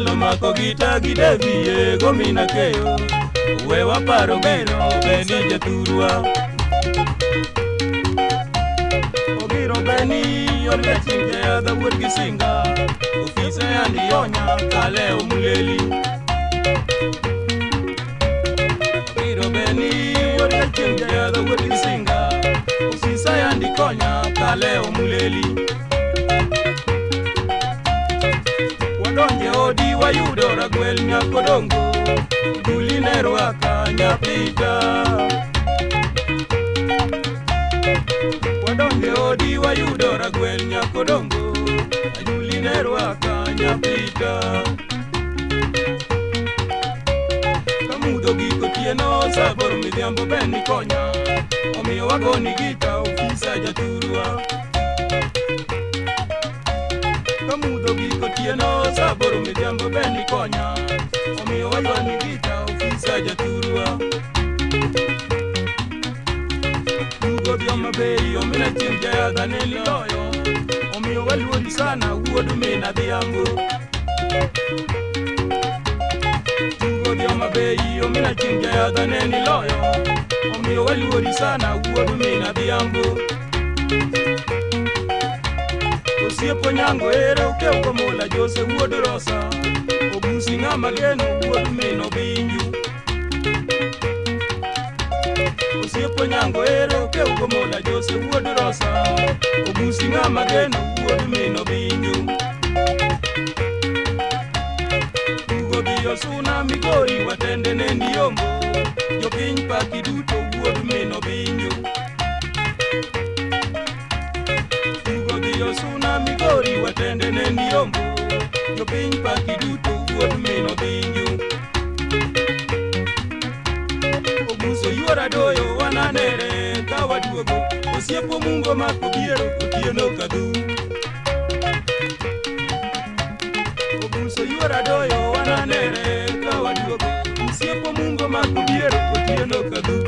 Michelo mako gita gi Devi gomina keyo. We waparo giro Beni jathurwa. Ogiro Beni orga chieng' jayadha wuod gi singa. Ofise andionya kale omuleli. Ogiro Beni orga chieng' jayadha wuod gi singa. Ofise andikonya kale omuleli. Wadonje odi wayudo ragwel nyakodongo. Juli ne rwaka nyapita. Wadonje odi wayudo ragwel nyakodongo. Juli ne rwaka nyapita. Kamudho gik otieno saa aboro midhiambo Beni konya. Omiyo wagoni gita ofisa jathurwa. Kamudho gik otieno saa aboro midhiambo Beni konya. Omiyo wagoni gita ofisa jathurwa. Tugo dhi Homa Bay omina chieng' jayadha ne niloyo. Omiyo waluori sana wuod min adhiambo. Tugo dhi Homa Bay omina chieng' jayadha ne niloyo. Omiyo waluori sana wuod min adhiambo. Osiepo nyango ere okew komula Jose wuod Rosa. Obusi ng'ama geno wuod min Obinju. Osiepo nyango ere okew komula Jose wuod Rosa. Obusi ng'ama geno wuod min Obinju. Tugo dhi Osuna Migori watende ne niyombo. Jopiny paki duto wuod min Obinju. Tugo dhi Osuna Migori watende ne niyombo. Jopiny paki duto wuod min Obinju. Obuso yuora doyo wananere ka waduogo. Osiepo mungo mako biero otieno kadhu. Obuso yuora doyo wananere ka waduogo. Osiepo mungo mako biero otieno kadhu.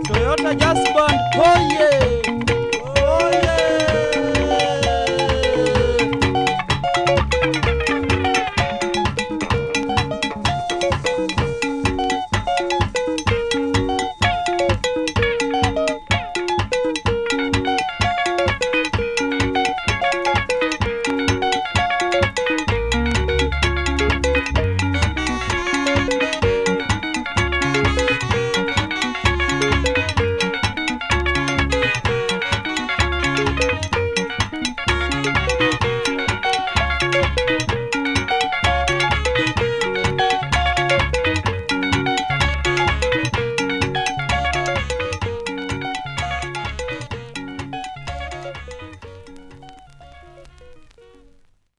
Toyota Jazz Band, oye!